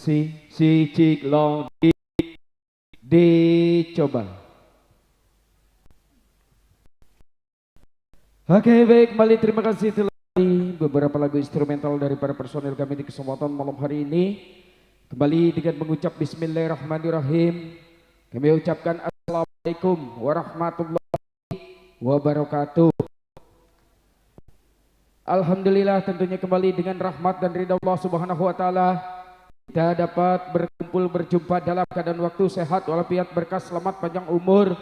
si cik long dicoba. Oke, baik, kembali terima kasih telah beberapa lagu instrumental dari para personil kami di kesempatan malam hari ini. Kembali dengan mengucap bismillahirrahmanirrahim. Kami ucapkan assalamualaikum warahmatullahi wabarakatuh. Alhamdulillah, tentunya kembali dengan rahmat dan ridha Allah Subhanahu wa taala kita dapat berkumpul berjumpa dalam keadaan waktu sehat walafiat, berkah, selamat, panjang umur,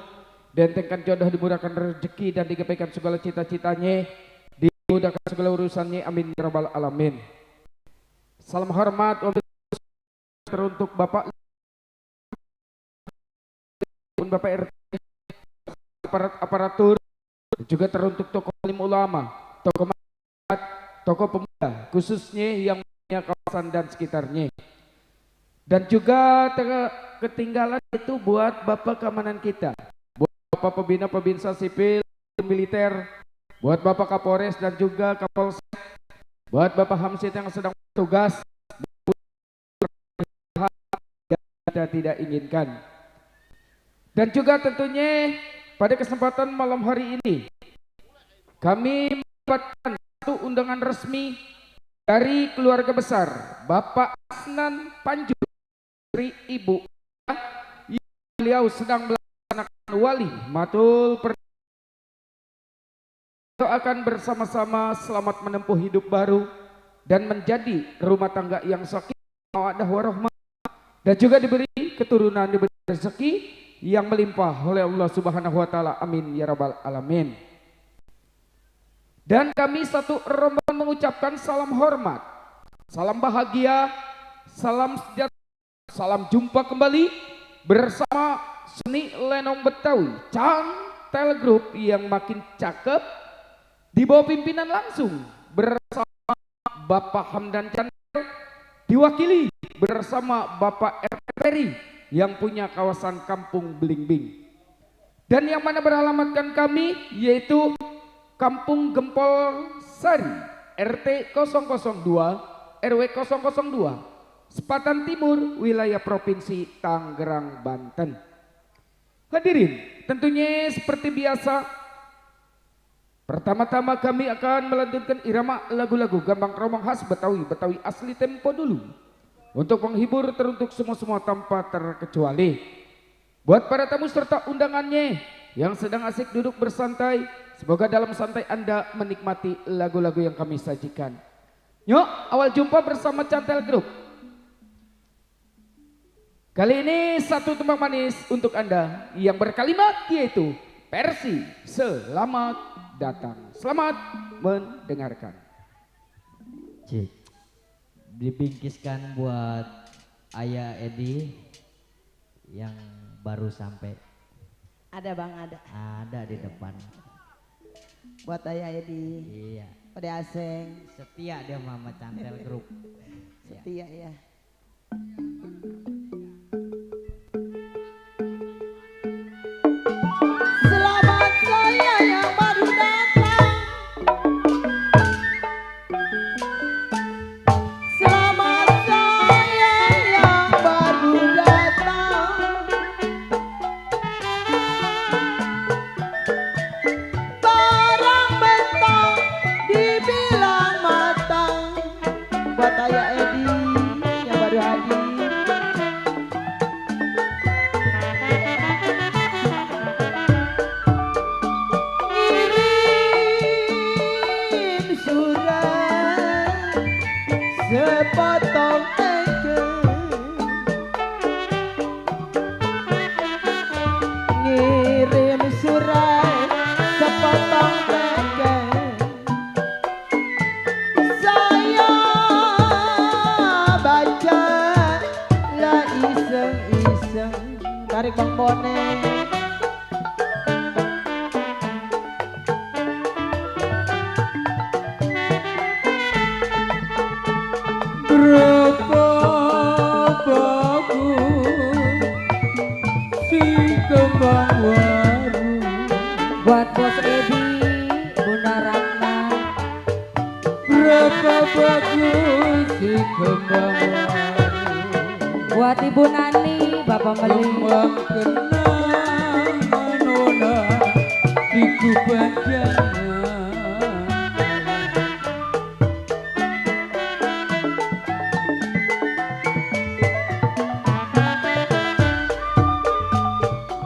dentengkan jodoh, dimudahkan rezeki dan digapaikan segala cita-citanya, dimudahkan segala urusannya, amin ya rabbal alamin. Salam hormat teruntuk Bapak RT, aparatur, juga teruntuk tokoh alim ulama, tokoh masyarakat, tokoh pemuda, khususnya yang punya kawasan dan sekitarnya. Dan juga ketinggalan itu buat Bapak keamanan kita, buat Bapak Pembina Pembinsa Sipil Militer, buat Bapak Kapolres dan juga Kapolsek, buat Bapak Hamsid yang sedang bertugas, kita tidak inginkan. Dan juga tentunya pada kesempatan malam hari ini kami mendapatkan satu undangan resmi dari keluarga besar Bapak Asnan Panju, Ibu yang beliau sedang melaksanakan wali matul akan bersama-sama selamat menempuh hidup baru dan menjadi rumah tangga yang sakinah mawaddah warahmah, dan juga diberi keturunan, diberi rezeki yang melimpah oleh Allah Subhanahu wa taala, amin ya rabbal alamin. Dan kami satu rombongan mengucapkan salam hormat, salam bahagia, salam sejahtera, salam jumpa kembali bersama seni lenong Betawi Cantel Group yang makin cakep di bawah pimpinan langsung bersama Bapak Hamdan Cantel, diwakili bersama Bapak RT yang punya kawasan Kampung Belingbing, dan yang mana beralamatkan kami yaitu Kampung Gempol Sari, RT 002 RW 002, Sepatan Timur, wilayah Provinsi Tangerang, Banten. Hadirin, tentunya seperti biasa, pertama-tama kami akan melantunkan irama lagu-lagu gambang kromong khas Betawi, Betawi asli tempo dulu, untuk menghibur teruntuk semua-semua tanpa terkecuali. Buat para tamu serta undangannya yang sedang asik duduk bersantai, semoga dalam santai Anda menikmati lagu-lagu yang kami sajikan. Yuk, awal jumpa bersama Cantel Group. Kali ini satu tembang manis untuk Anda yang berkalimat yaitu Persi Selamat Datang. Selamat mendengarkan. Cik, dibingkiskan buat Ayah Edi yang baru sampai. Ada bang, ada. Ada di depan. Buat Ayah Edi. Iya. Pada Aseng. Setia dia Mama Cantel Group. Setia ya. Selamat saya yang baru datang. Selamat saya yang baru datang. Barang mentang dibilang matang. Buat Ayah Edi yang baru hadir. Ngirim surat sepotong teke, ngirim surat sepotong teke. Saya baca lah iseng-iseng, tarik Bang Bonek. Berapa bagus si kembang waru, Buat Bos Edi, Bunda Ratna. berapa bagus si kembang waru. buat Ibu Nani, Bapak Meli. Kembang kenang menona di kubanjangan.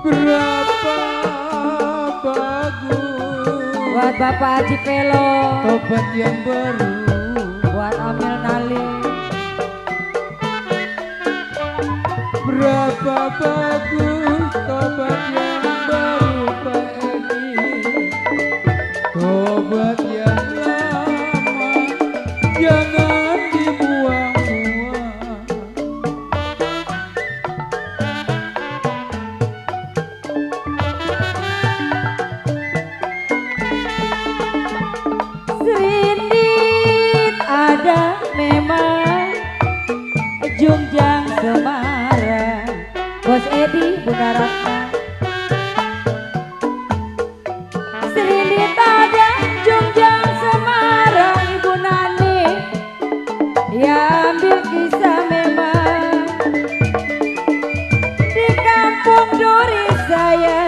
Berapa bagus Buat Bapak Haji Pelo, tobat yang baru. buat Amil Nali. Berapa bagus tobat yang baru Pak Edi. Tobat yang lama jangan dibuang-buang. Serindit ada memang, Jungjang Semarang, Bos Edi, Bunda Ratna. Serindit ada Jungjang Semarang, Ibu Nani, ya ambil kisah memang di kampung Duri saya.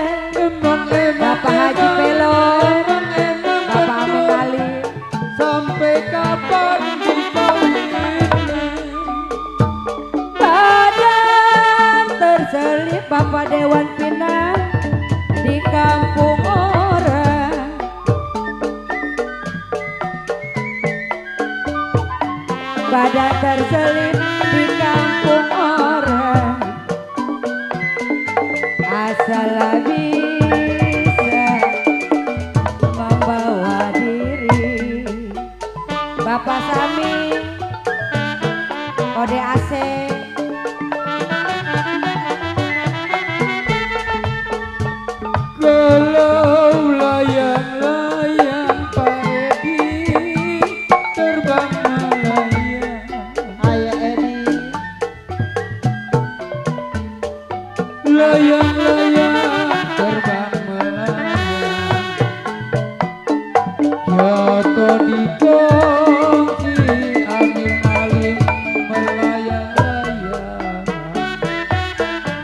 Bapak Haji Pelo, Bapak Amin Ali. Sampai kapan dikawinin? Badan terselip Bapak Dewan Pinang di kampung orang. Badan terselip di kampung orang. Asal bisa membawa diri. Bapak Sami, kode AC. Kalau layang-layang Pak Edi terbang melayang. Ayah Edi, Layang-layang terbang melayang. Jatuh di kongsi alim-alim melayang-layang.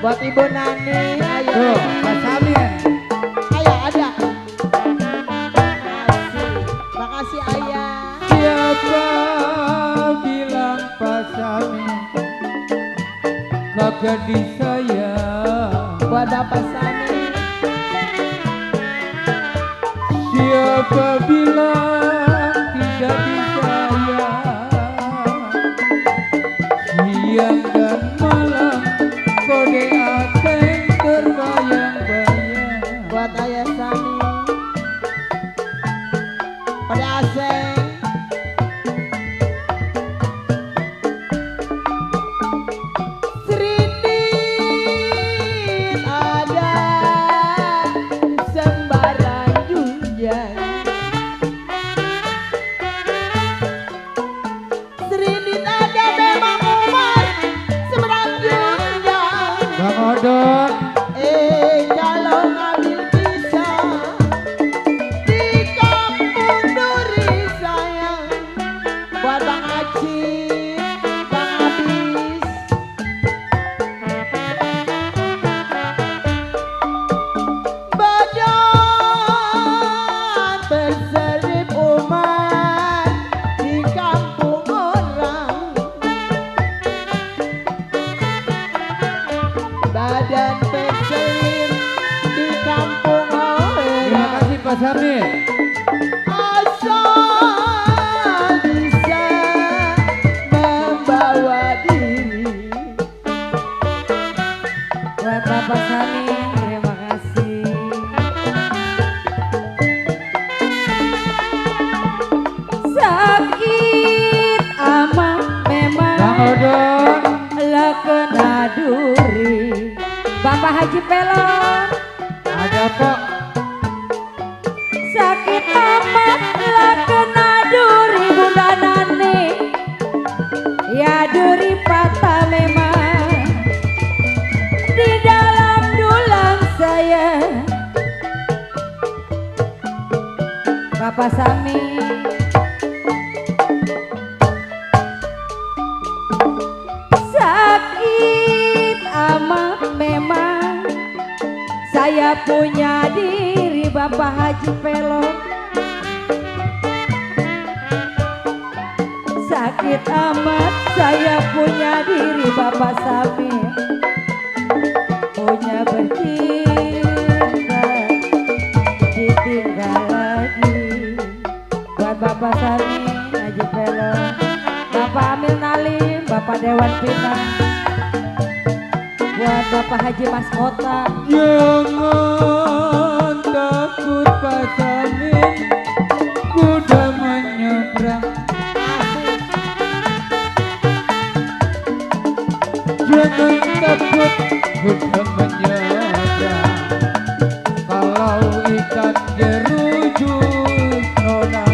buat Ibu Nani, Ayah Tuh, Edi. Pak Samin. Ayah ada. Makasih Ayah. Siapa bilang Pak Samin kagak disayang? Buat Bapak Sami, Siapa bilang tidak disayang? Siang dan malam kode ateng terbayang-bayang. buat Ayah Sami, pada Aseng. Serindit ada sembarang junjang. Serindit ada memang umat sembarang junjang. Bang Odon, Kalau ngambil kisah di kampung Duri sayang, buat Bang Acik, Bang Abis. Badan terselip umat di kampung orang. Badan terselip di kampung terima orang. kasih Pak Samin. Asal bisa membawa diri. Buat Bapak Sami, terima kasih. Sakit ama memang Bang Odon, lah kena duri. Bapak Haji Pelon, ada kok. sakit amat lah kena duri Bunda Nani. Ya duri patah memang di dalam dulang saya. Bapak Sami, sakit Saya punya diri Bapak Haji Pelor, sakit amat. Saya punya diri Bapak Samir, punya bercinta ditinggal lagi. Buat Bapak Samir Haji Pelor, Bapak Amil Nalim, Bapak Dewan Pinang, buat Bapak Haji Mas Kota. Jangan takut Pak Samin, kuda menyeberang. Jangan takut kuda menyeberang. Kalau ikan jerujur nona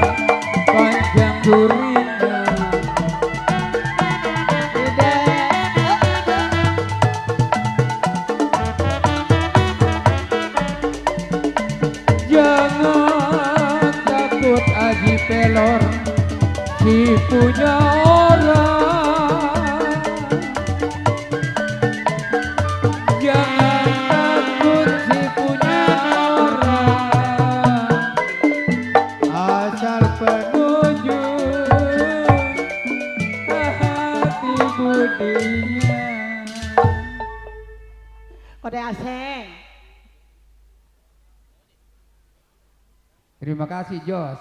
panjang durinya. Jangan takut Haji Pelor, si punya orang. Jangan takut si punya orang, asal penuju hati budinya. Kode aseng. Terima kasih Jos.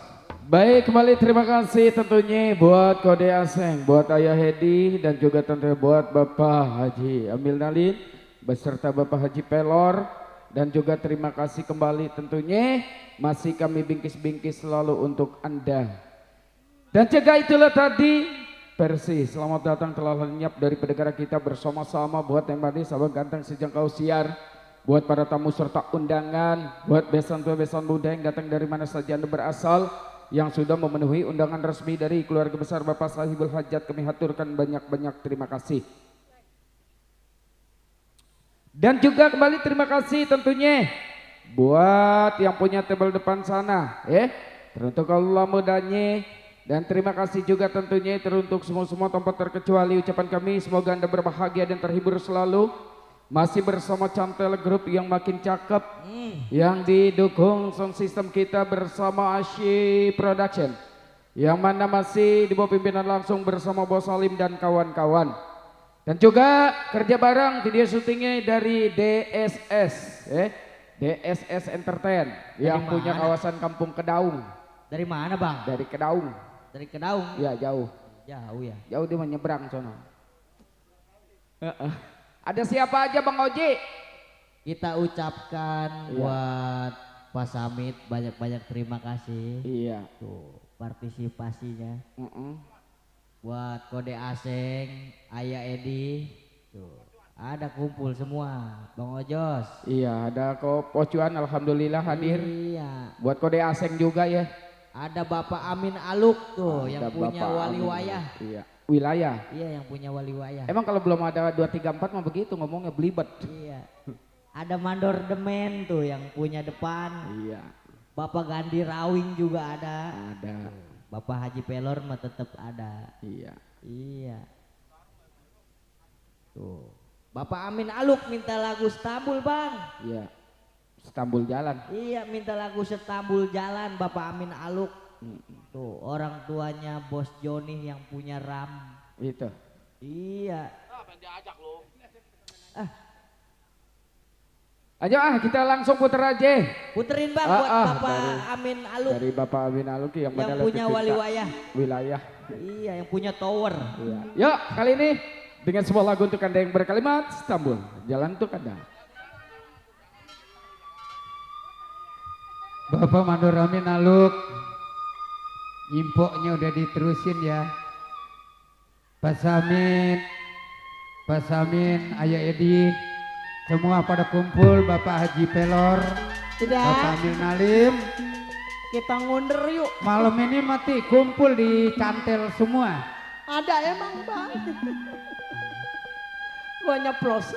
Baik, kembali terima kasih tentunya buat Kode Aseng, buat Ayah Hedi dan juga tentunya buat Bapak Haji Amil Nalim beserta Bapak Haji Pelor, dan juga terima kasih kembali tentunya masih kami bingkis-bingkis selalu untuk Anda. Dan juga itulah tadi Persi, selamat datang telah lenyap dari negara kita bersama-sama buat yang tadi sahabat ganteng sejangkau siar, buat para tamu serta undangan, buat besan tua besan muda yang datang dari mana saja Anda berasal, yang sudah memenuhi undangan resmi dari keluarga besar Bapak Sahibul Hajat, kami haturkan banyak-banyak terima kasih. Dan juga kembali terima kasih tentunya buat yang punya tebel depan sana, teruntuk Allah mudanya. Dan terima kasih juga tentunya teruntuk semua tanpa terkecuali ucapan kami, semoga Anda berbahagia dan terhibur selalu. Masih bersama Cantel Group yang makin cakep, yang didukung sound system kita bersama Ashi Production, yang mana masih di bawah pimpinan langsung bersama Bos Salim dan kawan-kawan. Dan juga kerja bareng video syutingnya dari DSS, DSS Entertain yang punya kawasan Kampung Kedaung. Dari mana Bang? Dari Kedaung. Dari Kedaung? Ya jauh. Jauh ya? Jauh dia menyeberang sono. Ada siapa aja Bang Oji? Kita ucapkan buat Pak Samit banyak-banyak terima kasih. Iya. Tuh partisipasinya. Buat Kode Aseng, Ayah Edi, tuh ada kumpul semua, Bang Ojos. Iya, ada kok Pocuan alhamdulillah hadir. Iya. Buat Kode Aseng juga ya. Ada Bapak Amin Aluk tuh yang punya Bapak wali Amin. wayah. Iya, wilayah. Iya, yang punya wali wayah. Emang kalau belum ada 2 3 4 mah begitu ngomongnya belibet. Iya. Ada Mandor Demen tuh yang punya depan. Iya. Bapak Gandhi Rawing juga ada. Ada. Bapak Haji Pelor mah tetap ada. Iya. Iya. Tuh. Bapak Amin Aluk minta lagu Stambul Bang. Iya. Istanbul jalan. Iya, minta lagu Stambul Jalan Bapak Amin Aluk. Tuh orang tuanya Bos Joni yang punya RAM. Itu. Iya. Ayo kita langsung puter aja. Puterin Bang buat Bapak dari- Amin Aluk Dari Bapak Amin Aluk yang yang punya wali wayah. wilayah. Iya, yang punya tower. Iya. Yuk kali ini dengan sebuah lagu untuk Anda yang berkalimat Istanbul, jalan untuk Anda. Bapak Mandor Amin Aluk, impoknya udah diterusin ya. Pak Samin, Ayah Edi, semua pada kumpul. Bapak Haji Pelor, Tidak, Bapak Amil Nalim. kita ngunder yuk. Malam ini mati kumpul di Cantel semua. Ada emang Bang. Gua nyeplos.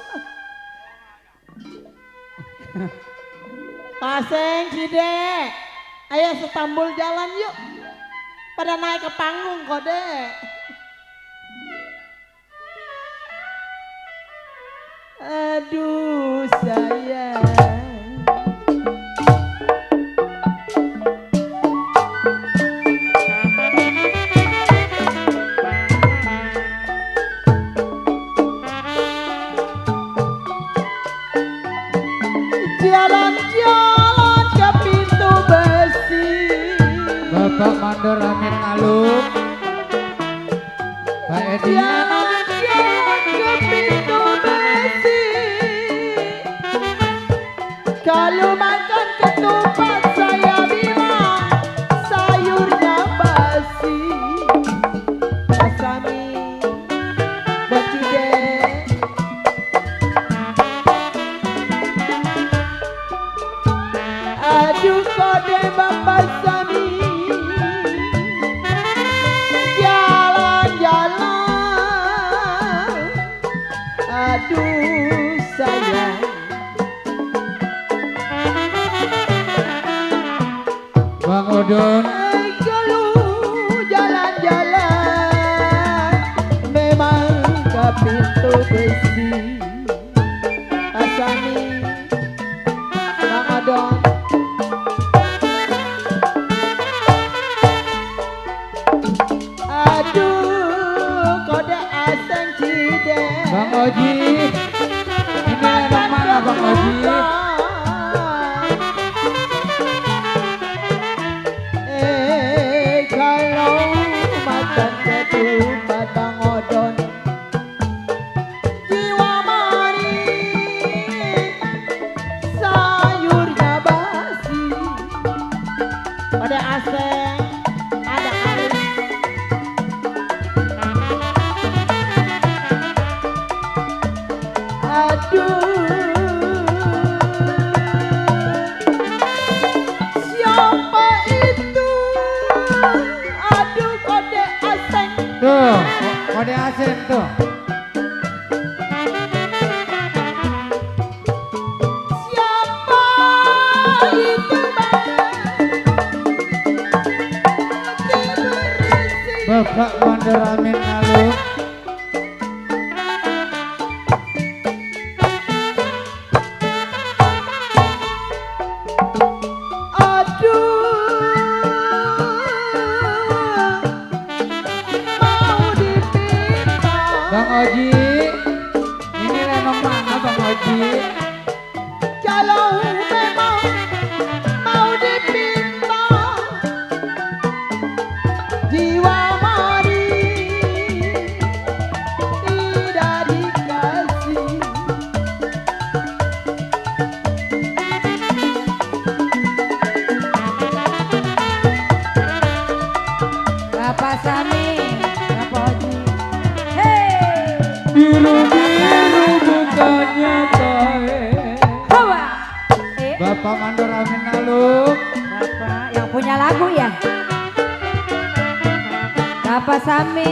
Paseng Cide, ayo Stambul jalan yuk. Pada naik ke panggung Kode. Aduh sayang. Bapak Mandor Amin Aluk, Pak Edi, Jalan-jalan ke pintu besi, kalau makan ketupat saya bilang sayurnya basi. Asami Bacide, aduh kode Bapak Sami, jalan-jalan, aduh sayang. Bang Odon, Kalau jalan-jalan memang ke pintu besi. Asani Bang Odon, aduh kode aseng cide. Bang Oji, ini lenong mana Bang Oji? Kalau makan ketupat Bang Odon, jiwa mari sayurnya basi. Ada aseng, ada aris. Siapa itu? Aduh kode aseng. Tuh, kode asen tuh. Siapa itu bang? Bersih. Bapak Mandor Amin Aluk, Aduh, mau dipinta. Bang Oji, ini lenong mana Bang Oji? Kalau memang mau dipinta, jiwa mari tidak dikasih. Bapak Sami, Bapak Oji. Hei, Biru-biru bukannya tahe. hawa. Bapak Mandor Amin Aluk, Bapak yang punya lagu ya. Bapak Sami,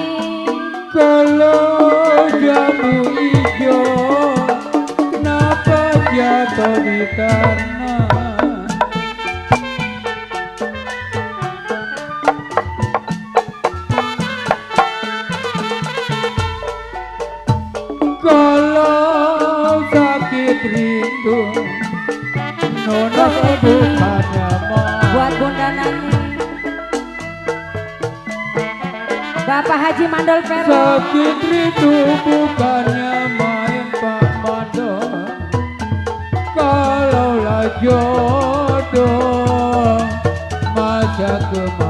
kalau jamu ijo, kenapa jatuh di tanah? Kalau sakit rindu, nona bukannya buat Bunda Nani. Bapak Haji Mandor Vero, sakit rindu bukannya main Pak Mandor. Kalaulah jodoh masa kemana?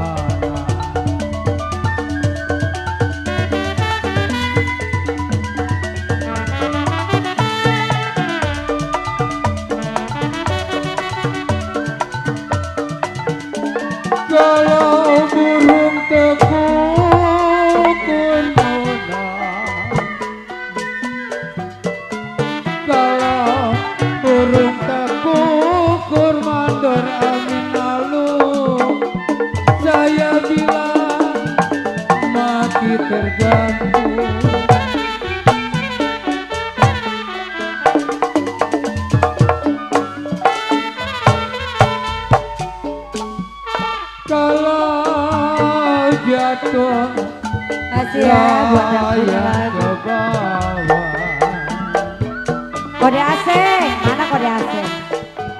Kalau burung tekukun nona, kalau burung tekukur Mandor Amin Aluk, saya bilang mati tergantung. Kalau jatuh kasih ya buat yang punya saya lagu. ke bawah. Kode asing, mana kode asing?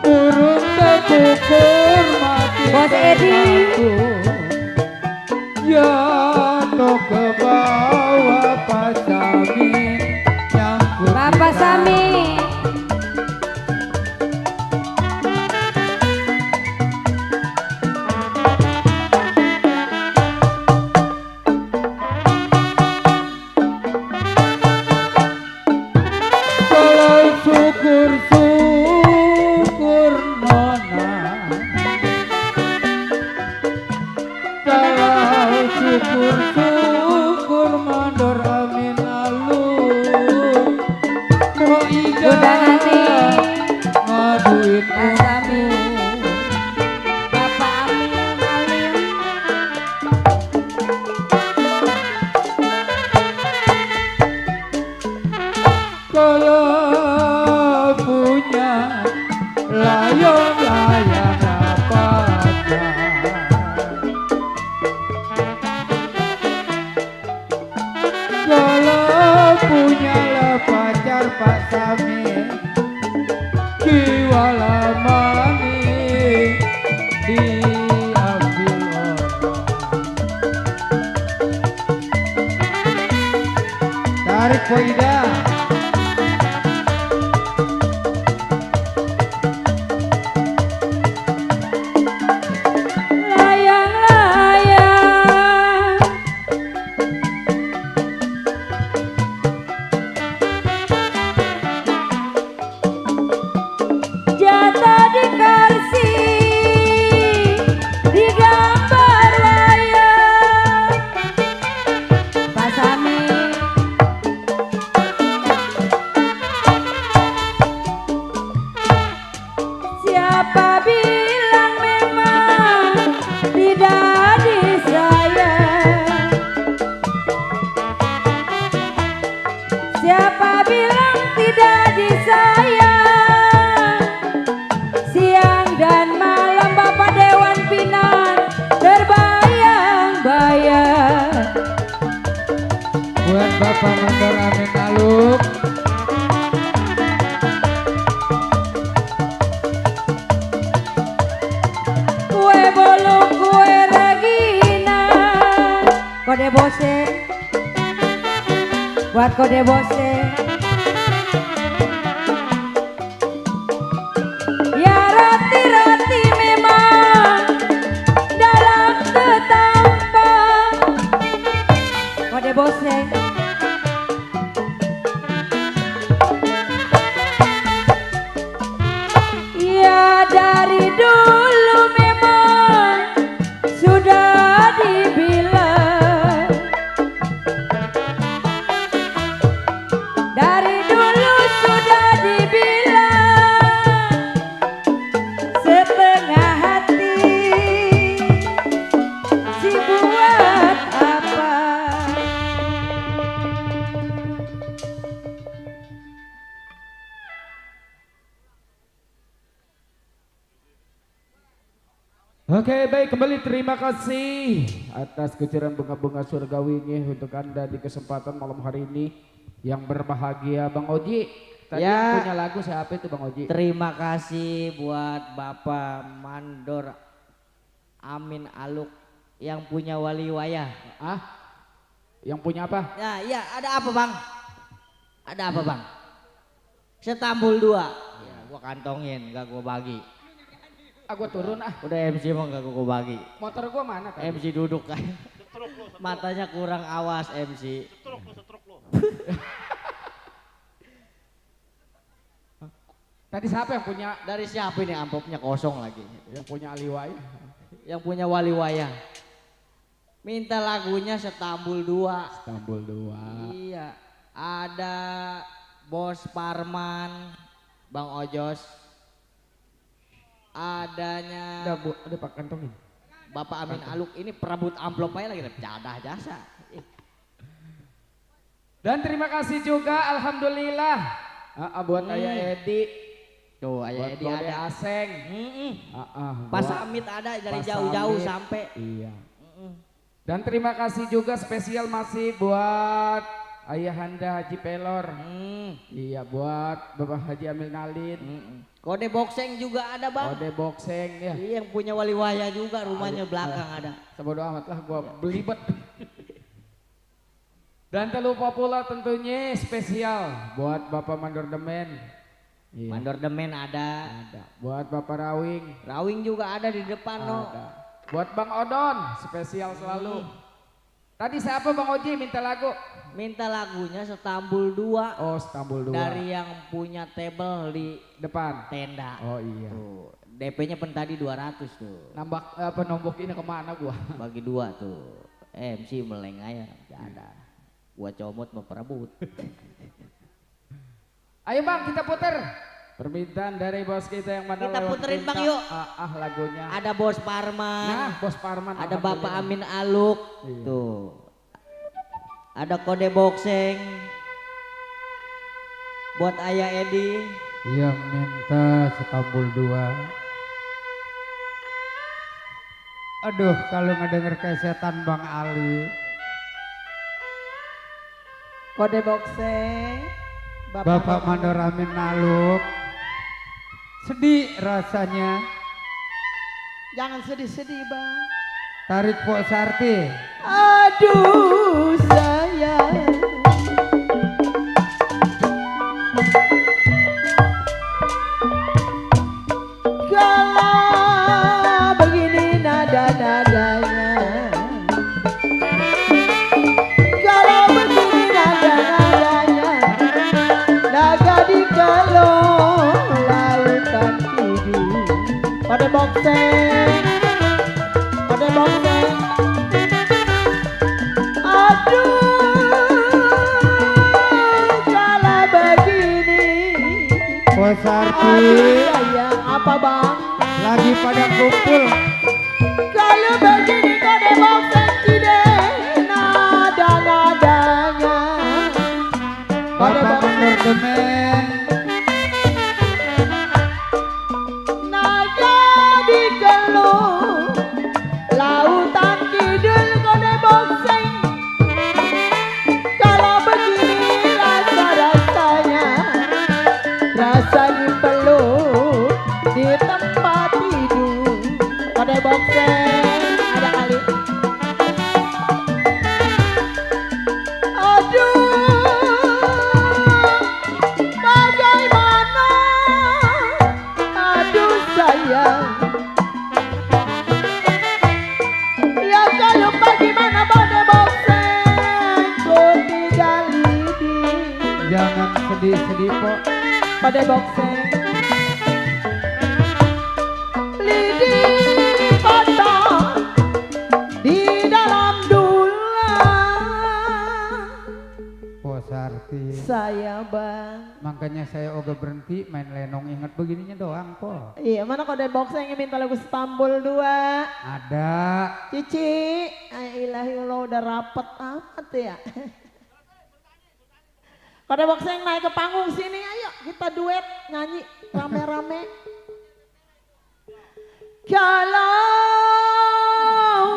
Burung tekukur mati Bos Edi. tergantung. Jatuh ke bawah Pak Sami, nyangkut Bapak di Sami, syukur syukur nona kalau syukur syukur mandor amin alung kok ida Bunda Nani, ngaduin Mas Amin, Bapak Amin Alim, kalau punya layang-layang apa kalau punya lah pacar Pak Samin jiwa lama nih diambil orang tarik Poida. layang-layang, jatuh di kursi, di gambar wayang, Pak Samin. Siapa bilang memang tidak disayang? Siapa bilang tidak disayang? Siang dan malam Bapak Dewan Pinan terbayang-bayang. Buat Bapak Mandor Amin Aluk Kue bolu kue Regina, kode bose, buat kode bose. Ya roti-roti memang dalam tetampang, kode bose. Ya dari dulu memang sudah dibilang, dari dulu sudah dibilang, setengah hati si buat apa? Oke, baik, kembali terima kasih atas kucuran bunga-bunga surgawinya untuk Anda di kesempatan malam hari ini yang berbahagia. Bang Oji, tadi Ya. yang punya lagu siapa itu Bang Oji? Terima kasih buat Bapak Mandor Amin Aluk yang punya wali wayah. Ah? Yang punya apa? Ya, iya, ada apa Bang? Ada apa Bang? Setambul 2. Ya, gua kantongin, gak gua bagi. Aku turun ah. Udah MC mah gak gua bagi. Motor gua mana tadi? MC duduk kan. Matanya kurang awas MC. Tadi siapa yang punya? Dari siapa ini amplopnya kosong lagi? Yang punya Aliwai. Yang punya wali wayah. Minta lagunya Setambul 2. Istanbul 2. Iya. Ada Bos Parman, Bang Ojos. Adanya Udah Bu, udah Pak kantongin. Bapak Amin Aluk ini perabot amplop aja lagi cadah jasa. Dan terima kasih juga alhamdulillah buat Ayah Edi, Tuh, buat Ayah Edi Dode ada. Aseng. Pas buat Amit ada dari Pas jauh-jauh Amit. sampai. Iya. Dan terima kasih juga spesial masih buat Ayahanda Haji Pelor. Iya, buat Bapak Haji Amil Nalin. Kode boxeng juga ada Bang. Kode boxeng ya. Iya, yang punya wali waya juga rumahnya belakang ada. Sebodoh amat lah gua belibet. Dan tak lupa pula tentunya spesial buat Bapak Mandor Demen. Iya. Mandor Demen ada. Ada. Buat Bapak Rawing. Rawing juga ada di depan no. Ada. Buat Bang Odon spesial selalu. Tadi siapa Bang Oji minta lagu? Minta lagunya Stambul 2 Oh, Stambul 2. dari yang punya table di Depan. tenda. Oh iya. Tuh, DP-nya pen tadi 200 tuh. Nambah apa nomboknya kemana gua? Bagi 2 tuh. MC meleng aja, gak ada. Gua comot mau perebut. Ayo Bang, kita puter. Permintaan dari bos kita yang mana Kita lewat puterin, Bang, minta, yuk. lagunya. Ada Bos Parman. Nah, Bos Parman. Ada Bapak alhamdulillah. Amin Aluk. Iya. Tuh. Ada kode boxing. Buat Ayah Edi. Yang minta Stambul 2. Aduh, kalau ngedenger kesetan Bang Ali. Kode boxing. Bapak Mandor Amin Aluk. Sedih rasanya. Jangan sedih-sedih bang. Tarik Pok Sarti. Aduh sayang. Kalau begini nada-nadanya, kalau begini nada-nadanya, naga di kalau lautan tidur. Pada boxing, pada boxing. Aduh, kalau begini. Pok Sarti Sayang apa bang? lagi pada kumpul. Kalau begini kode boxing tidak nada-nadanya. Kode Bapak Mandor boxing Demen. naga di keluh lautan kidul kode boxing. Kalau begini rasa-rasanya, rasa dipeluk di tempat tidur. Kode boxing ada kali. Aduh, bagaimana? Aduh sayang. Ya kalau bagaimana pada boxing ku tidak lidi. Jangan sedih-sedih Pok. Pada boxing lidi patah di dalam dulang. Pok Sarti. Saya bang. Makanya saya oga berhenti main lenong, ingat begininya doang Pok. Iya mana kode boxing yang minta lagu Stambul 2. Ada. Cici, ilahi Allah udah rapet amat ya. Kode boxing naik ke panggung sini, ayo kita duet nyanyi rame-rame. Kalau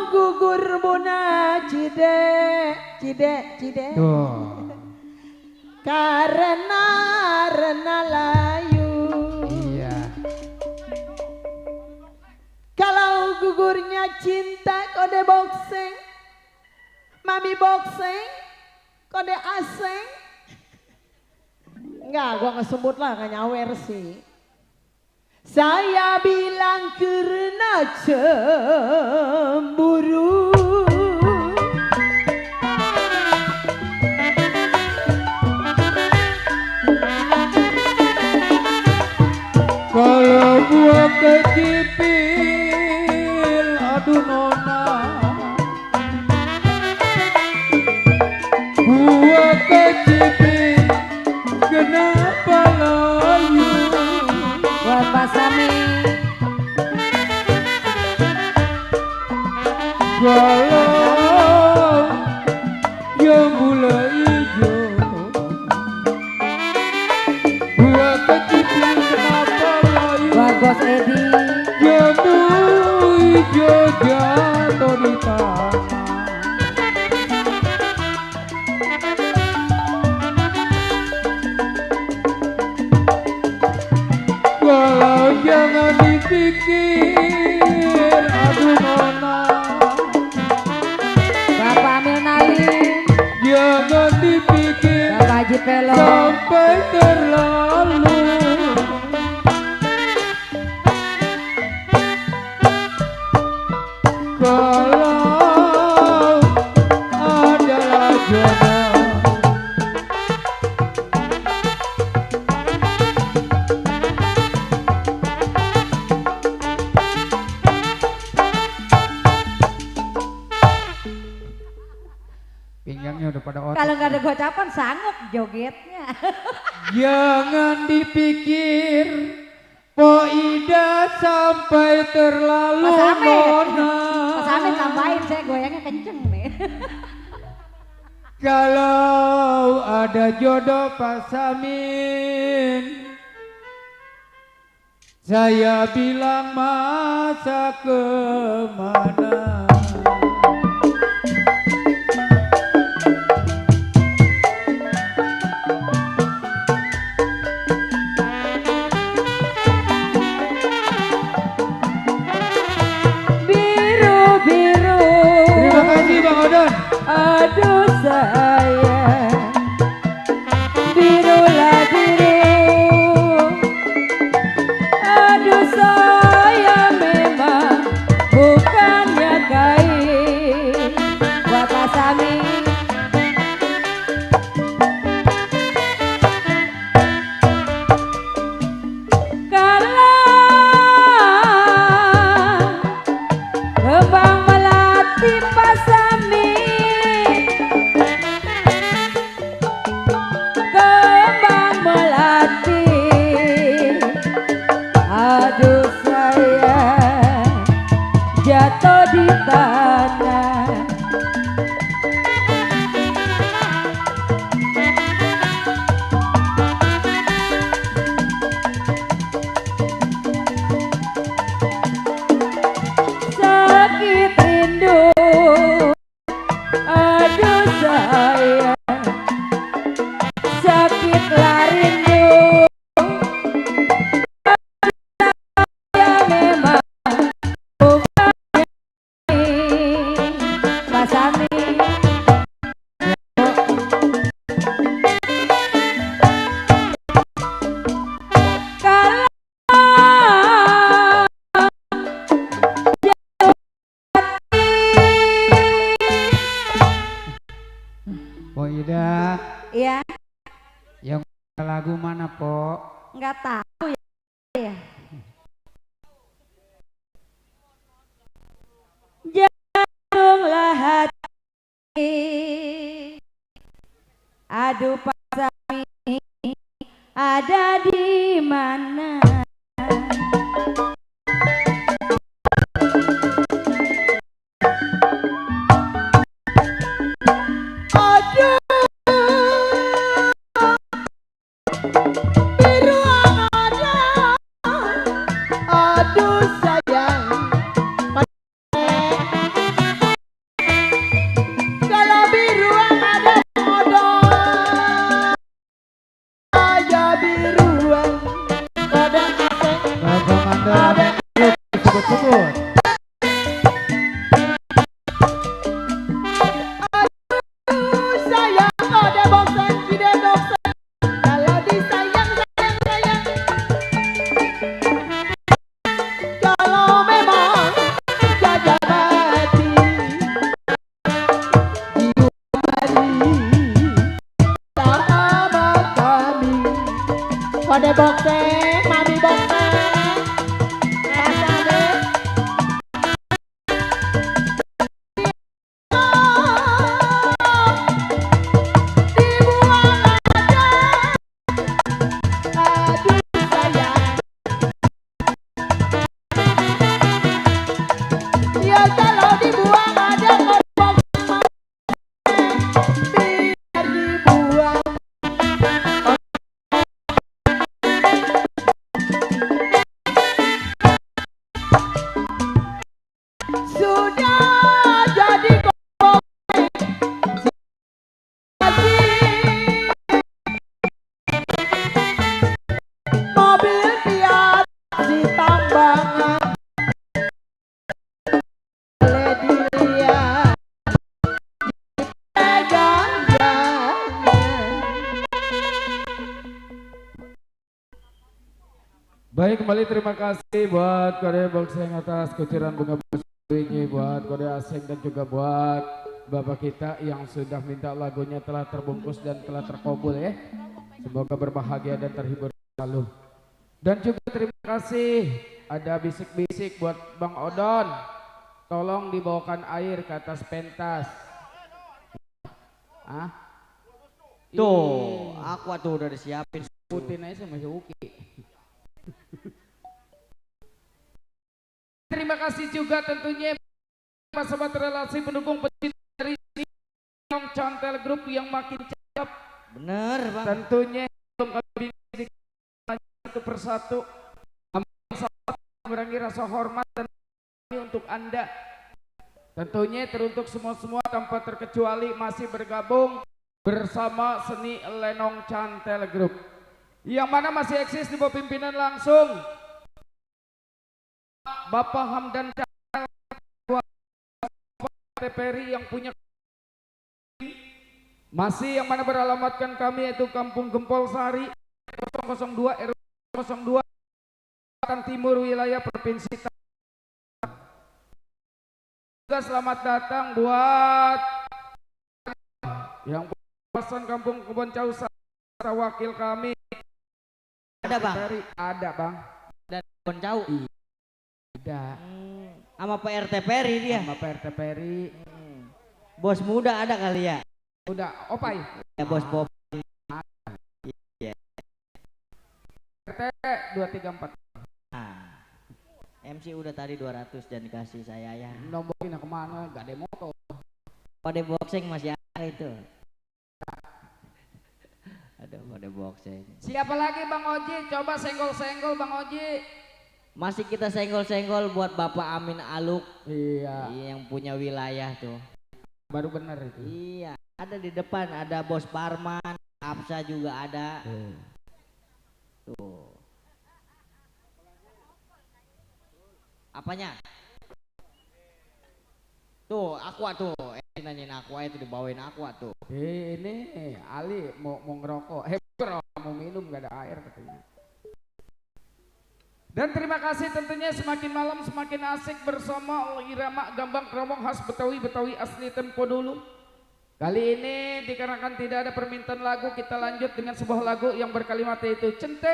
gugur buna cide, Tuh. karena layu. Iya. Kalau gugurnya cinta kode boxing, mami boxing, kode asing. Enggak, gua nggak sebut lah, nggak nyawer sih. Saya bilang karena cemburu. Kalau gua kecipil, aduh nona. Gua kecipil, kenapa layu? Buat Pak Sami. Kalau yang mulai hijau, gua kecipil, kenapa layu? Buat Bos Edi. Jambu hijau jatuh di tanah. Walau jangan dipikir, aduh nona. Bapak Amil Nalim. Jangan dipikir Bapak Haji Pelo. sampai terlalu. Kalau gocapan sanggup jogetnya. Jangan dipikir Po Ida sampai terlalu nona. Mas Amin tambahin, saya goyangnya kenceng nih. Kalau ada jodoh Pak Samin, saya bilang masa kemana. Biru-biru. Terima kasih Bang Odon. Aduh sayang, birulah biru. Aduh sayang, memang bukannya kain buat Mas Amin. Kalau kembang melati Mas Amin, kembang melati. Aduh sayang, jatuh di tanah. Sakit rindu, aduh sayang, sakitlah rindu. Ya memang bukan Mas Amin. Po Ida, Iya, yang lagu mana Po? nggak tahu ya. Jantunglah hati, aduh Pak Amin, ada di mana? Aduh, biru ada. Aduh sayang, kalau biru ada modal. Saya biruan, pada asing Bapak Mandor sebut-sebut. sayang, pada bosan, tidak bosan. Kalau disayang, sayang, sayang. Kalau memang jaga mati, sama kami. Pada bosan, mami bosan. Pasade. Dibuang aja. Aduh sayang, ya kalau dibuang ada korban, biar dibuang. Sudah jadi korban mobil Fiat di tambangan, boleh dilihat, pegang jangan. Baik, kembali terima kasih buat Korea Boxing atas kucuran bunga ini, buat Korea Asing dan juga buat Bapak kita yang sudah minta lagunya telah terbungkus dan telah terkabul ya. Semoga berbahagia dan terhibur selalu. Dan juga terima kasih ada bisik-bisik buat Bang Odon. Tolong dibawakan air ke atas pentas. Ah? Tuh, aqua tuh udah disiapin. Putin aja sama si Uki. Terima kasih juga tentunya Pak Sobat Relasi pendukung pecinta dari Nong Cantel Group yang makin cakep. Bener bang. Tentunya belum kami satu persatu mengurangi rasa hormat dan untuk Anda. Tentunya teruntuk semua tanpa terkecuali masih bergabung bersama seni Lenong Cantel Group yang mana masih eksis di bawah pimpinan langsung Bapak Hamdan Cantel, TPRI yang punya masih yang mana beralamatkan kami yaitu Kampung Gempol Sari 002 RW 02 Timur wilayah Provinsi. Juga selamat datang buat yang kawasan Kampung Kebon Causa, wakil kami. Ada bang. Ada bang. Dan Boncau. Ada. Sama PRT Peri dia. Sama PRT Peri. Bos muda ada kali ya. Udah, opai. Ya bos pop. RT 234. Nah, MC udah tadi 200 dan dikasih saya ya. Nombokin kemana? Gak ada motor. Pada boxing masih ada itu. Ada pada boxing. Siapa lagi Bang Oji? Coba senggol-senggol Bang Oji. Masih kita senggol-senggol buat Bapak Amin Aluk. Iya. Yang punya wilayah tuh. Baru bener itu. Iya. Ada di depan, ada Bos Parman, Apsa juga ada. Tuh. Apanya? Tuh, aqua tuh. Nanyain aqua itu dibawain aqua tuh. Ini Ali mau ngerokok. Mau minum gak ada air katanya. Dan terima kasih tentunya semakin malam semakin asik bersama irama gambang kromong khas Betawi asli tempo dulu. Kali ini dikarenakan tidak ada permintaan lagu, kita lanjut dengan sebuah lagu yang berkalimat yaitu Cente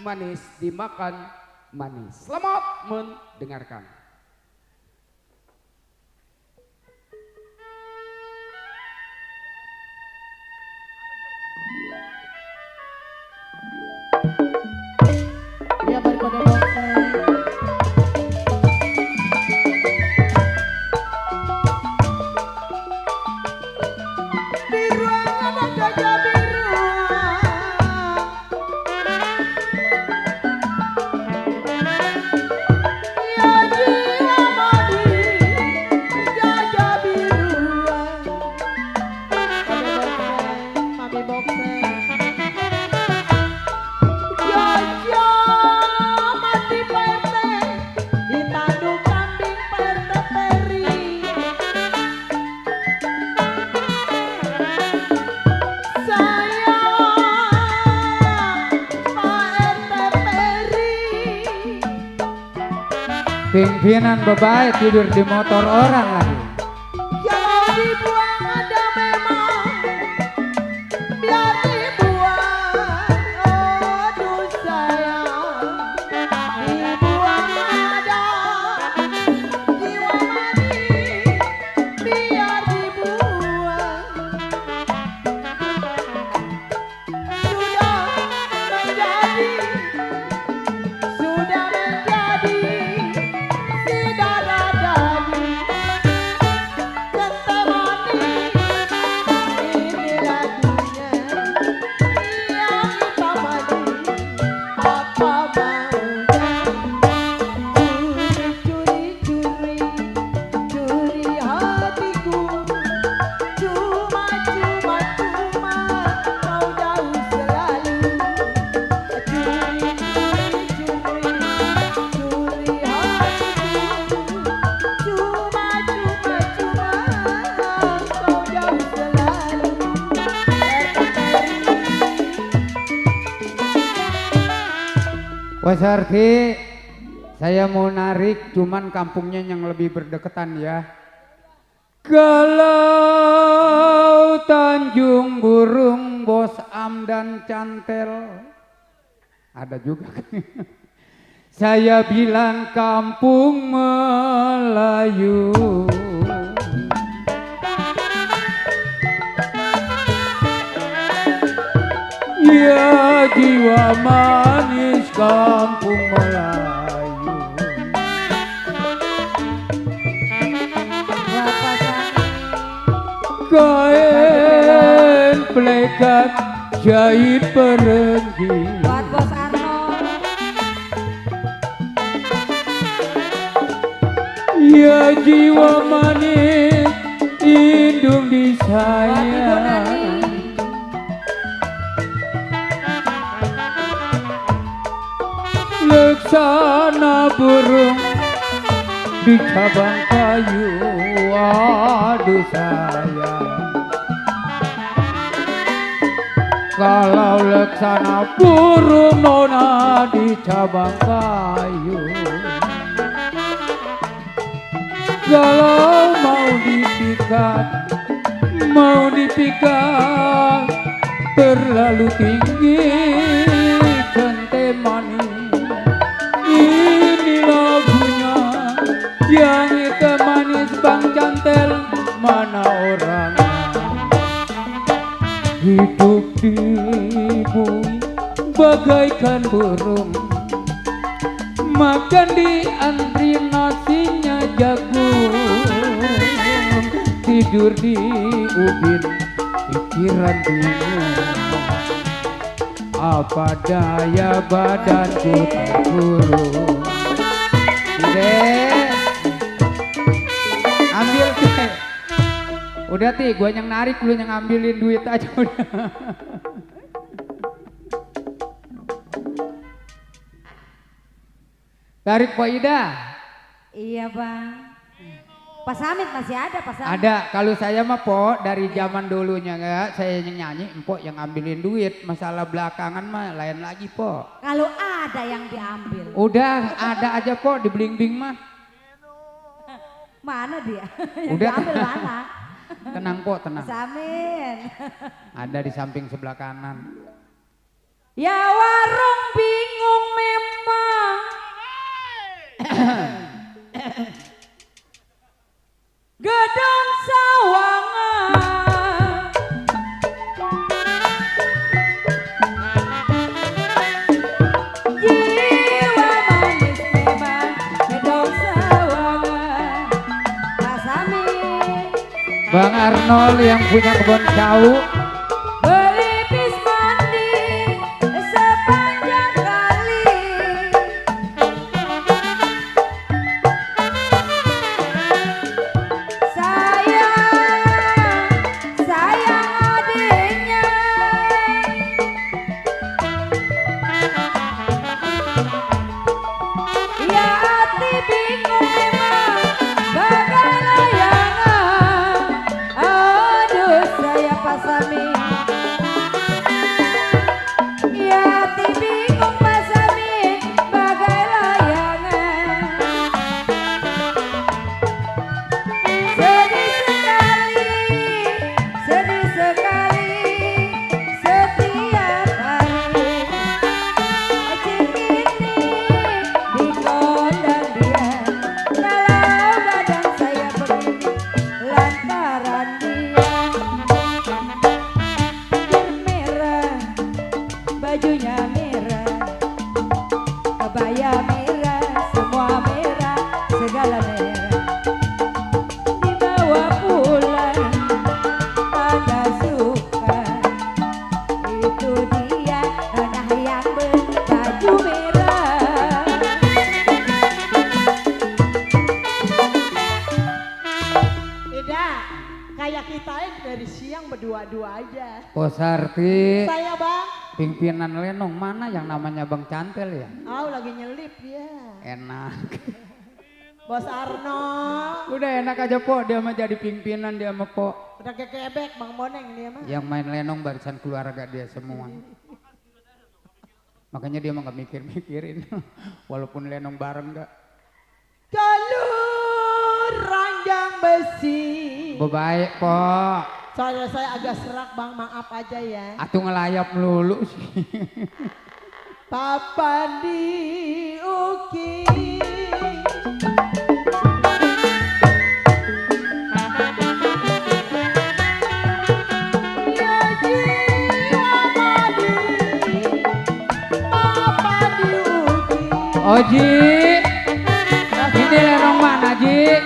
Manis Dimakan Manis. Selamat mendengarkan. Dia berkode boxer. Di ruangan ada gajah biruan. Ya jiwa mati gajah biruan. Kode boxer, mami boxer. Gajah mati PRT ditanduk kambing PRT Peri. Saya PRT Peri. Pimpinan bebaik tidur di motor orang lagi. Kalau dibuang ada memang biar dibuang. Aduh sayang, dibuang ada jiwa mati biar dibuang. Sudah menjadi si darah daging. Cente manis ini lagunya yang kita mandi. Apa maunya curi hatiku. Cuma kau jauh selalu. Curi hatiku. Cuma kau jauh selalu. Wes Arti, saya mau narik cuman kampungnya yang lebih berdekatan ya. Kalau Tanjung Burung Bos Amdan Cantel ada juga. Saya bilang kampung Melayu. Ya jiwa manis kampung Melayu. Bapak Sani. Kain plekat jahit perenggi. Buat Bos Arno. Ya jiwa manis indung di Buat Ibu saya. Nani. Leksana burung di cabang kayu. Aduh sayang, kalau leksana burung nona di cabang kayu. Kalau mau dipikat terlalu tinggi centeh manis. Ini lagunya yang itu manis Bang Cantel, mana orangnya? Hidup di bumi bagaikan burung, makan di antri nasinya jagung, tidur di ubin pikiran bingung. Apa daya badanku terkurung. Dek, ambil teh. Udah Ti, gua yang narik, lu yang ngambilin duit aja udah. Tarik Pak Ida. Iya Bang. Pak Samit masih ada Pak Samit. Ada, kalau saya mah Po dari zaman dulunya enggak, saya yang nyanyi, Empok yang ngambilin duit. Masalah belakangan mah lain lagi Po. Kalau ada yang diambil. Udah ada aja Po di bling-bling mah. Mana dia? Yang Udah. diambil mana? Tenang Po, tenang. Pak Samin. Ada di samping sebelah kanan. Ya warung bingung memang. Gedung sawangan. Jiwa manis memang gedung sawangan. Pak Samin. Bang Arnold yang punya kebun jauh. Beli bis mandi sepanjang kali. Sayang adiknya. Ya hati bingung memang bagai layangan. Aduh saya Pak Samin. Ya hati bingung Pak Samin bagai layangan. Sedih sekali setiap hari. Cikini dikondang dia. Kalau badan saya begini lantaran dia. Merah, bajunya merah, kebaya merah, semua merah, segala merah. Dibawa pulang pada suka. Itu dia anak yang berbaju merah. Ida, kayak kita dari siang berdua-dua aja. Posarti, Saya Bang, pimpinan Lenong mana yang namanya Bang Cantel ya? lagi nyelip ya. Enak. Bos Arno, Udah enak aja Po, dia mah jadi pimpinan dia mah Po. udah kekebek Bang Boneng dia mah. Yang main Lenong barisan keluarga dia semua. Makanya dia mah gak mikir-mikirin. Walaupun Lenong bareng gak. Jalur ranjang besi. Baik Po. Soalnya saya agak serak Bang, maaf aja ya. Atuh ngelayap melulu sih. Papan diukir. Ya jiwa manis Oji, ini lenong mana Ji?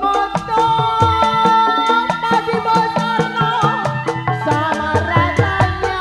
Moto padi bosono sama rasanya.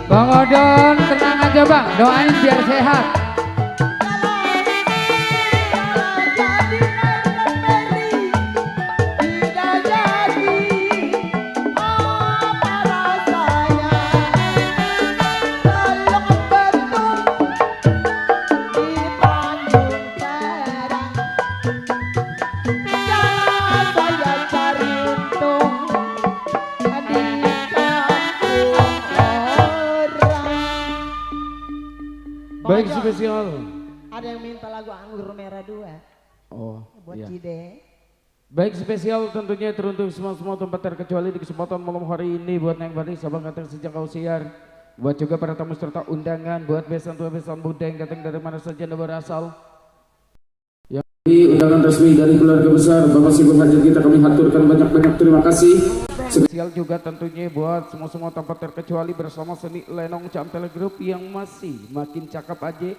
Bang Odon tenang aja bang, doain biar sehat. Baik spesial. Ada yang minta lagu Anggur Merah 2 Oh, buat iya. Cide. Baik spesial tentunya teruntuk semua tempat terkecuali di kesempatan malam hari ini buat Neng Bani, Sabang Ganteng sejak kau siar. Buat juga para tamu serta undangan, buat besan tua besan muda yang datang dari mana saja anda berasal. Yang di undangan resmi dari keluarga besar Bapak Sibuk Hajat kita kami haturkan banyak-banyak terima kasih. Spesial juga tentunya buat semua tempat terkecuali bersama seni Lenong Cantel Group yang masih makin cakep aja.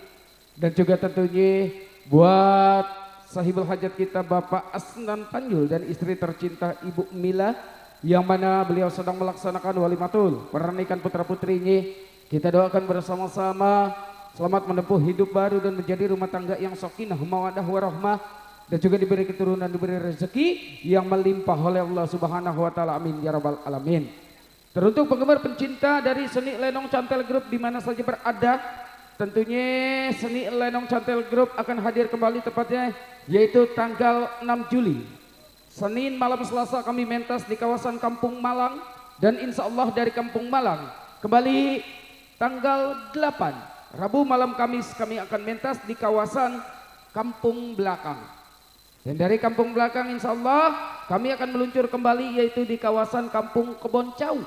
Dan juga tentunya buat sahibul hajat kita Bapak Asnan Panjul dan istri tercinta Ibu Mila yang mana beliau sedang melaksanakan walimatul pernikahan putra putrinya. Kita doakan bersama-sama selamat menempuh hidup baru dan menjadi rumah tangga yang sakinah mawaddah warahmah dan juga diberi keturunan, diberi rezeki yang melimpah oleh Allah Subhanahu wa taala. Amin ya rabbal alamin. Teruntuk penggemar pencinta dari seni Lenong Cantel Group di mana saja berada, tentunya seni Lenong Cantel Group akan hadir kembali tepatnya yaitu tanggal 6 Juli. Senin malam Selasa kami mentas di kawasan Kampung Malang dan insya Allah dari Kampung Malang kembali tanggal 8 Rabu malam Kamis kami akan mentas di kawasan Kampung Belakang. Dan dari Kampung Belakang insya Allah kami akan meluncur kembali yaitu di kawasan Kampung Kebon Cau.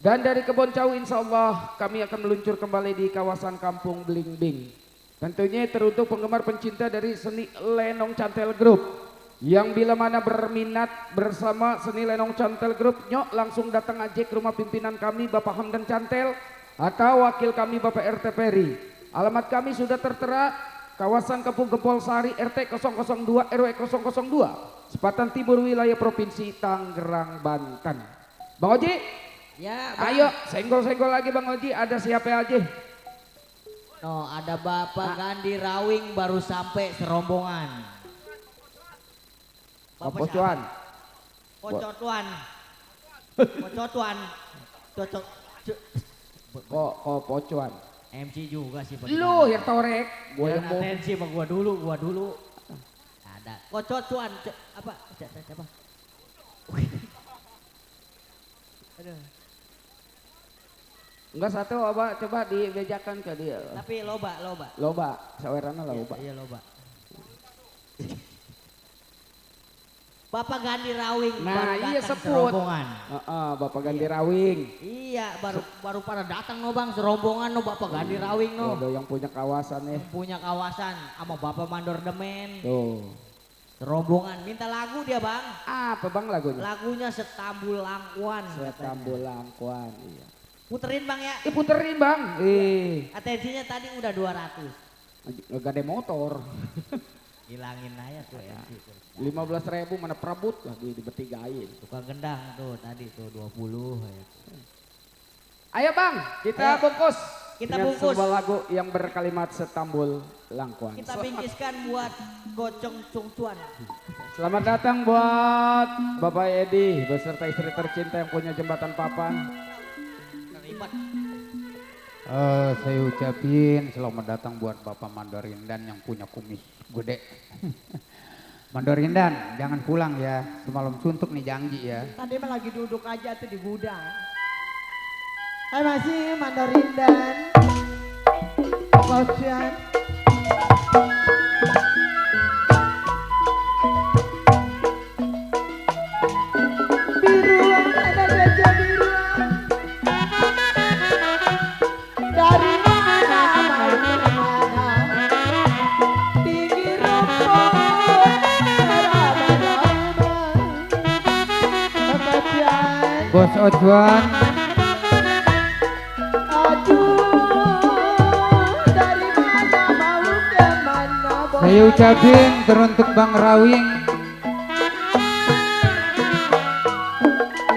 Dan dari Kebon Cau insya Allah kami akan meluncur kembali di kawasan Kampung Blingbing. Tentunya teruntuk penggemar pencinta dari seni Lenong Cantel Group yang bila mana berminat bersama seni Lenong Cantel Group, nyok langsung datang aja ke rumah pimpinan kami Bapak Hamdan Cantel atau wakil kami Bapak RT Peri. Alamat kami sudah tertera kawasan Kampung Gempol Sari RT 002 RW 002 Sepatan Timur wilayah Provinsi Tangerang Banten. Bang Oji, Ya, Bang. ayo senggol-senggol lagi Bang Oji, ada siapa aja? No, ada Bapak Gandhi Rawing baru sampai serombongan. Bapak Cuan. Pocotuan. Pocotuan. Cocok. Kok Pocuan. MC juga sih. Lu ya torek, gue yang mau. atensi sama gua dulu. Ada. Pocotuan. Apa? Siapa? Aduh. Enggak satu apa coba dibejakan ke dia. Tapi loba. Loba, sawerana loba. Iya loba. Bapak Gandhi Rawing Nah, baru iya datang sebut. serombongan. Bapak Gandhi Rawing. Iya, baru pada datang no Bang, serombongan no Bapak Gandhi Rawing no. Ada yang punya kawasan ya. Punya kawasan sama Bapak Mandor Demen. Tuh. Serombongan minta lagu dia Bang. Apa Bang lagunya? Lagunya Setambul Langkuan. Setambul Langkuan. Iya. Puterin Bang ya. Puterin Bang. Atensinya tadi udah 200. Gak ada motor. Hilangin aja tuh ya. 15.000 mana prabut lagi dibertigain. Tukang gendang tuh tadi tuh 20 ya. Ayo Bang, kita Ayo. bungkus. Kita dengan bungkus. sebuah lagu yang berkalimat Setambul Langkuan. Kita bingkiskan buat Gocong Cungcuan. Selamat datang buat Bapak Edi beserta istri tercinta yang punya jembatan papan. Terlibat. Saya ucapin selamat datang buat Bapak Mandorindan yang punya kumis gede. Mandorindan, jangan pulang ya. Semalam suntuk nih janji ya. Tadi mah lagi duduk aja tuh di gudang. Masih Mandorindan. Kocan. Biruan, ada gajah biruan. Dari mana mau kemana? Tinggi rumput, meraba-raba. Bos Ojuan, Aduh, dari mana mau kemana? saya ucapin teruntuk Bang Rawing.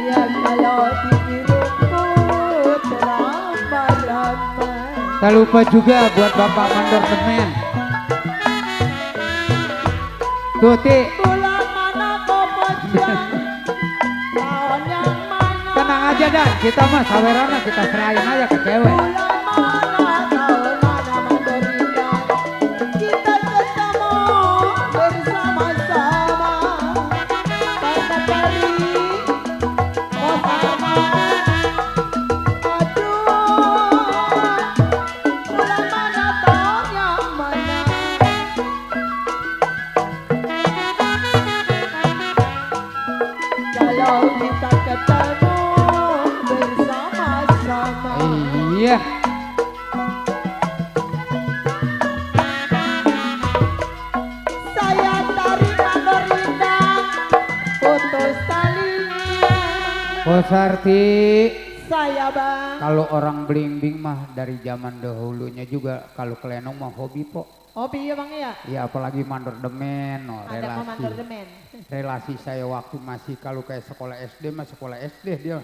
Ya kalau tinggi rumput, meraba-raba. Tak lupa juga buat Bapak Mandor Demen. Tuti, Bulan mana kau pecah? Tahun yang mana? tenang aja Dan, kita mah sawerana kita serahin aja ke cewek. Bulan mana? Tahun mana Mandorindan? Kita ketemu bersama-sama. Karena dari Bos Arman. Aduh, bulan mana? Tahun yang mana? Kalau kita ketemu bersama-sama. Iya, Saya tarik Mandorindan, putus talinya. Bos Arti. Saya bang. Kalau orang belimbing mah dari zaman dahulunya juga kalau kelenong mah hobi po. Hobi ya bang ya? Ya apalagi Mandor Demen, oh, Ada komandor relasi. demen. Relasi saya waktu masih kalau kayak sekolah SD mah sekolah SD dia.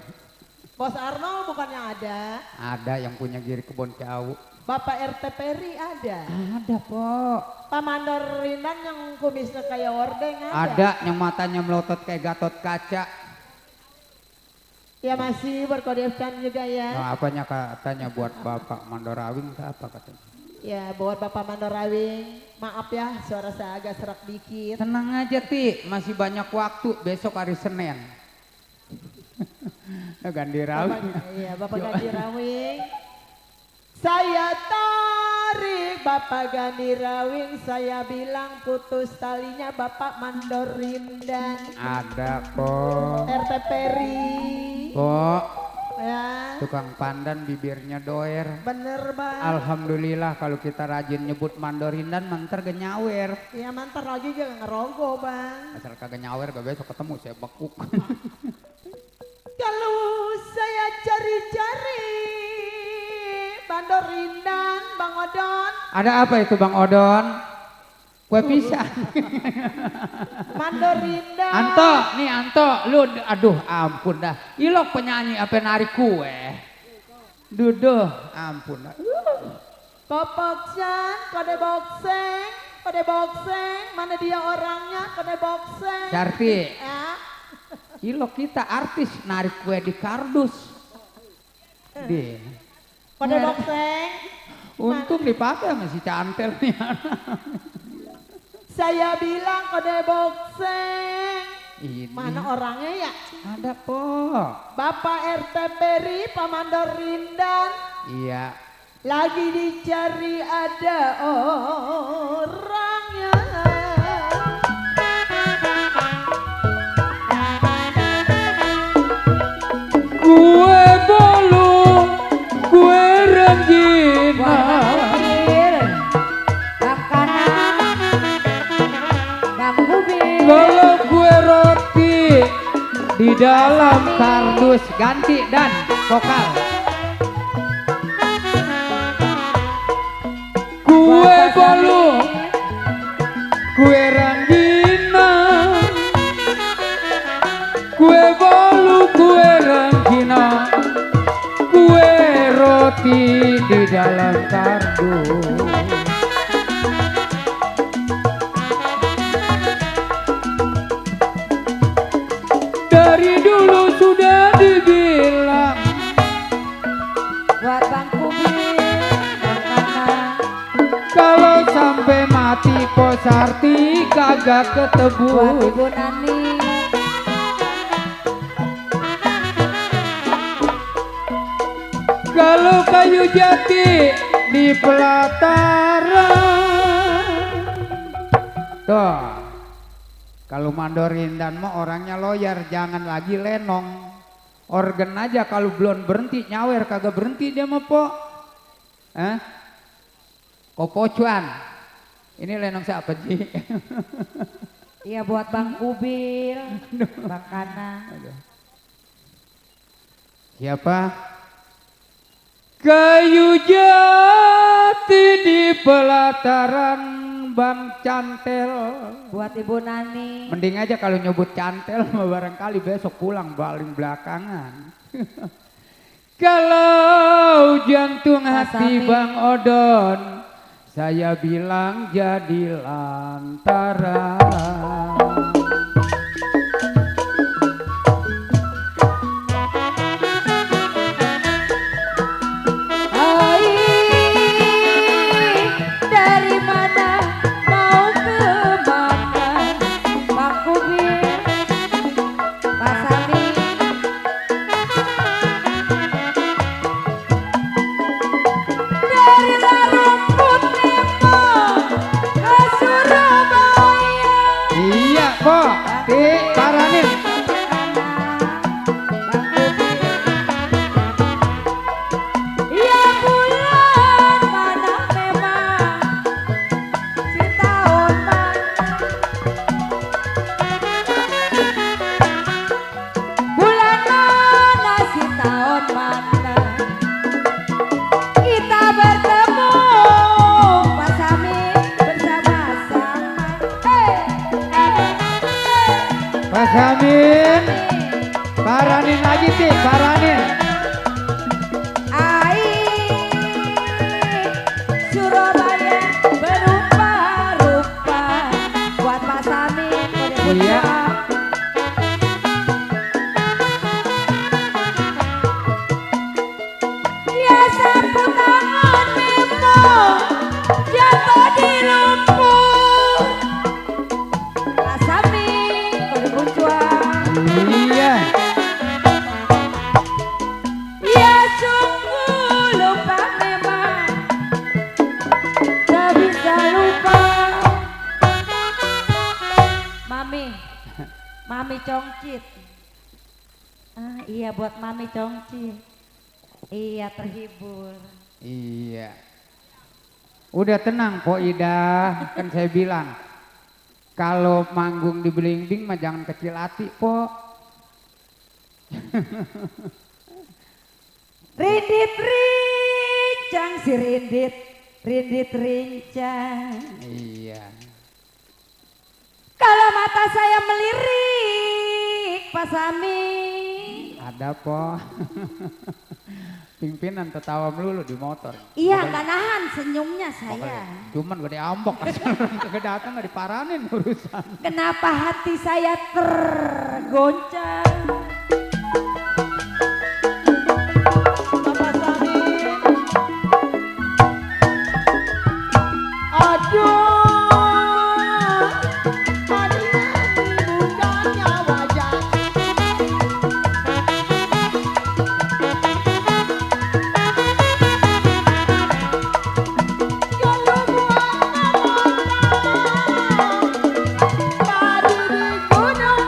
Bos Arno bukannya ada. Ada yang punya giri kebun jauh. Bapak RT Peri ada. Ada po. Pak Mandorindan yang kumisnya kayak ordeng ada. Ada yang matanya melotot kayak Gatot Kaca. Ya masih berkodekan juga ya. Nah, apanya katanya buat Bapak Mandorawing apa katanya? Ya buat Bapak Mandorawing. Maaf ya suara saya agak serak dikit. Tenang aja Ti, masih banyak waktu besok hari Senin. Ganti Rawing. Iya Bapak Gandhi Rawing. Saya tarik Bapak Gandhi Rawing. Saya bilang putus talinya Bapak Mandorindan. Ada po. RT Peri. Po, Ya tukang pandan bibirnya doer. bener bang. Alhamdulillah kalau kita rajin nyebut Mandorindan mantar ge nyawer. Ya mantar lagi juga ngerogoh bang. Asal kagak nyawer gak besok ketemu saya bekuk. Kalau saya cari-cari Mandorindan Bang Odon. Ada apa itu Bang Odon? Kue pisang. Mandorindan. Anto, nih Anto, lu aduh ampun dah. Ilok penyanyi apa narik kue. Duduh, ampun dah. Kopoksan, kode bokseng, mana dia orangnya, kode bokseng. Carti, Ya, ilok kita artis narik kue di kardus. Deh. kode bokseng. Untung dipakai sama si Cantel nih. Saya bilang kode bokseng. Ini Mana orangnya ya? ada po. Bapak RT Peri, Pak Mandorindan. Iya. Lagi dicari ada orangnya. Kue bolu, kue rengginang. Bang Kanan, Bang Kubir, Kalau kue roti di dalam kardus ganti dan vokal. Kue bolu, kue rengginang. Kue bolu, kue rengginang. Kue roti di dalam kardus. Dari dulu sudah dibilang buat Bang Kubir, Kalau sampai mati Posarti kagak Buat ketebus. Ibu Nani. Kalau kayu jati di pelataran. Tuh, kalau mandorin dan mah orangnya lawyer, jangan lagi lenong. Organ aja kalau belum berhenti nyawer kagak berhenti dia mah po. Kopocuan. Ini lenong siapa Ji? Iya buat Bang Kubil, Bang Kana. Siapa? Kayu jati di pelataran Bang Cantel. Buat Ibu Nani. Mending aja kalau nyebut Cantel mah barangkali besok pulang paling belakangan. Kalau jantung hati Mas Ami. Bang Odon, saya bilang jadi lantaran. Hai, dari mana mau ke mana? Bang Kubil, Mas Ami. Dari Larumput Timur ke Surabaya. Iya kok, Ti Paranin. Ya bulan mana memang si tahun bulan mana si tahun mana kita bertemu Pak Sami bersama-sama. Mas Amin, Paranin lagi Ti, Paranin. Surabaya berupa-rupa buat Pak Sami. Iya. Ya sapu tangan Memo jatuh di lumpur. Pak Sami berkuncuan. Iya. Ya sungguh lupa memang tak bisa lupa. Mami Congcit. Iya buat Mami Congcit. Iya terhibur. Iya. Udah tenang Po Ida, kan saya bilang kalau manggung di Belimbing mah jangan kecil hati Po. Rindit rincang si rindit, rindit rincang. Iya. Kalau mata saya melirik Pak Sami. Ada Po. Pimpinan tertawa melulu di motor. Iya nggak nahan senyumnya saya. Cuman gede ambok asal orang kagak datang nggak diparanin urusan. Kenapa hati saya tergoncang? Bapak Sami. Aduh, Madiani bukannya wajah. Kalau buat padi di gunung.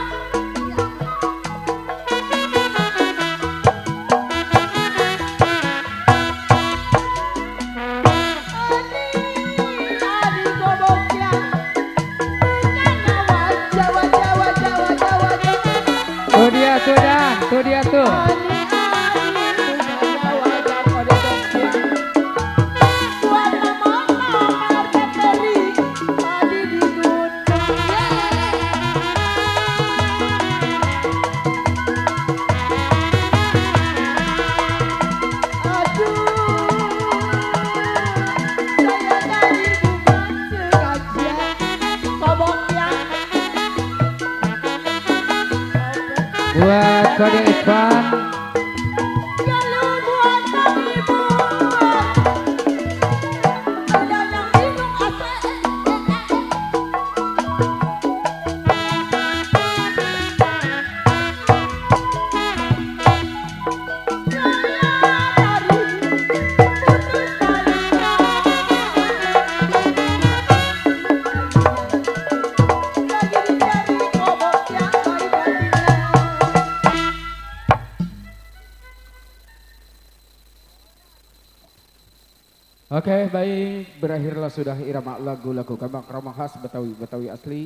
Adi goboknya bukannya wajah, wajah, wajah, wajah, wajah. Tuh dia tuh Dan, tuh dia tuh. Ani bukannya wajah kode dokter. Suara mama marketeri padi di gunung. Aduh, saya dari bukan sengaja goboknya. Buat kode Irfan. Kalau buat kami buat ada yang Oke, baik, berakhirlah sudah irama lagu-lagu Kembang Kromong khas Betawi asli.